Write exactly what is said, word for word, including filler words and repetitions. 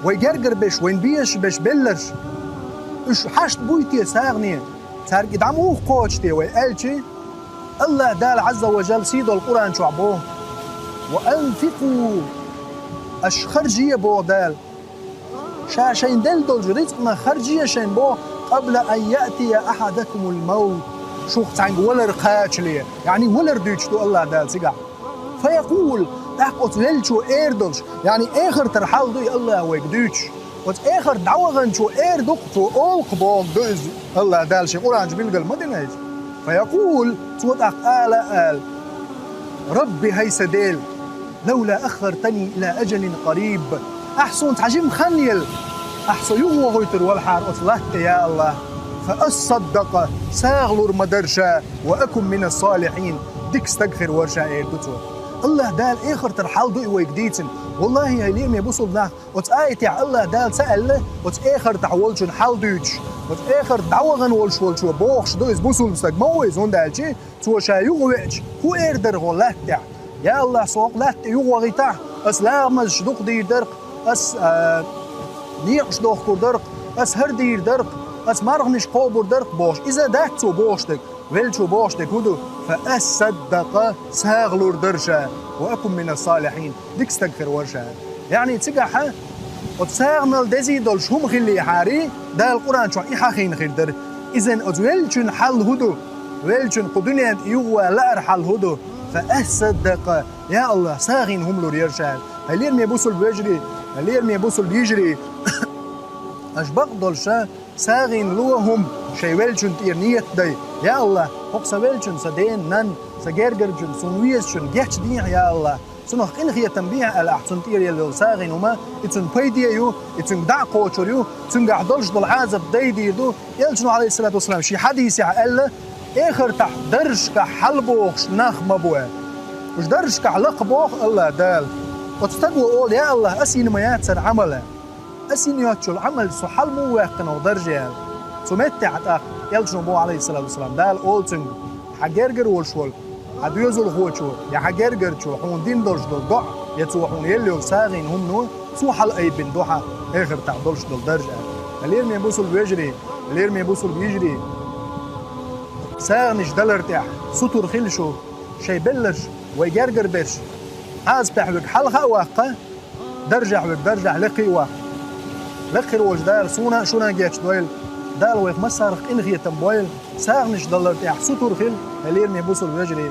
вай гергара берш, вайна безаш берш белларш, уьш хьашт буй те сагӀане, цаьрга и дӀа муха кхочу те вай аьлча, АллахӀ Дала Ӏазза ва Жалла сийдолу Къуръан чохь боху: «Ва анфикъу», аша харжае боху Дала. Ша шайна делла долчу рицкъанах харжае шайна боху, «къабла ан яътия ахьадакумул мавт», шух цхьаьнга валар кхачале, яъни валар дуьйцуш ду АллахӀ Дала цигахь. «Фаякъул», тӀаккха оцу веллачо эр долуш, яъни эхартара хьал ду и АллахӀа вайга дуьйцуш. Оцу эхарта дӀаваханчо эр ду-кх, цо олу-кх боху ду иза, АллахӀ Дала шен Къуръан чу билгал ма дина иза. «Фаякъул», цо тӀаккха ала а ала: «Рабби, хӀай сан Дела, лавла аххартани ила ажалин къариб». Ахь суна цхьа жима хан елла, ахь со юхавохуьйтур валахьара оцу латта тӀе, я АллахӀ. «Фа ассаддакъа», сагӀа лур ма дара ша, «ва акун мина салихьин», дика стаг хир вара ша, эр ду цо. АллахӀ Дала эхартара хьал ду и вайга дийцина. ВаллахӀи, хӀай лераме бусулба нах, оцу аятехь АллахӀ Дала ца аьлла, оцу эхартахь волчун хьал дуьйцуш, оцу эхарта дӀавахана волуш волчо бохуш ду иза, бусулба стаг ма ву иза, хӀунда аьлча цо ша юхавеача, хӀун эр дара хьо латта тӀехь? Я АллахӀ, со хӀокху латта тӀе юхавахийтахь, ас лагӀмазаш дукха дийр дара-кх, ас, а, некъаш дохкур дара-кх, ас хӀара дийр дара-кх, ас марханаш кхобур дара-кх бохуш. Иза дац цо бохуш дерг. Веллачо бохуш дерг хӀун ду? «Фа ассаддакъа», сагӀа лур дара ша, «ва акун мина салихьин», дика стаг хир вара ша. Яъни цигахь оцу сагӀанал дезий долуш хӀума хиллехьарий, Дала Къуръан чохь и хьахийна хир дара. Иза оцу веллачун хьал хӀун ду? Веллачун кху дуьнен тӀе юхаван лаара хьал хӀун ду? «Фа ассаддакъа», я АллахӀ, сагӀина хӀума лур яра ша. ХӀай лераме бусулба вежарий, хӀай лераме бусулба йижарий, аша бакъ долуш ша, сагӀина ло хӀума шайн веллачун тӀера нийят дай. Я АллахӀ, хӀокху сан веллачун, сан ден, нанна, сан гергарчун, суна везачун гечдехьа, я АллахӀ. Цунах къинхетам бехьа аьлла ахь цунна тӀера елла йолу сагӀина хӀума, и цунна пайде а ю, и цуьнга дӀа а кхочур ю, цуьнгахь долуш долу Ӏазап дайдийр ду. Элчано, Ӏалайхиссалату вассалам, шен хьадисехь аьлла: «Эхартахь даржашкахь хьалабохуш нах ма бу», аьлла. Уьш даржашкахь лакхабоху АллахӀ Дала. Оцу стага олу: «Я АллахӀ, ас йина ма яц хӀара Ӏамал», аьлла. Ас йина йоцучул Ӏамал со хьала муха ваьккхина оха дарже аьлла. Цу меттехь тӀаккха Элчано боху, Ӏалайхиссалату вассалам, Дала олу цуьнга: «Хьан гергара волуш волу хьан доьзалхочо я хьан гергарчо хьуна дина долуш долу доӀа, я цо хьуна елла йолу сагӀина хӀумано, цо хьала айбина ду хьан эхартахь долуш долу дарж», аьлла. Хьан лераме бусулба вежарий, хьан лераме бусулба йижарий, сагӀанаш далар тӀехь сутур хила шу, шайн белларш, вай гергара берш, Ӏазапехь верг хьалха а ваккха, даржехь верг даржехь лекха а ваккха. Лекха хир волчу Дала суна а, шуна а гечдойла. Дала вайх массарах къинхетам бойла. СагӀанаш далар тӀехь сутур хила, хьан лераме бусулба вежарий.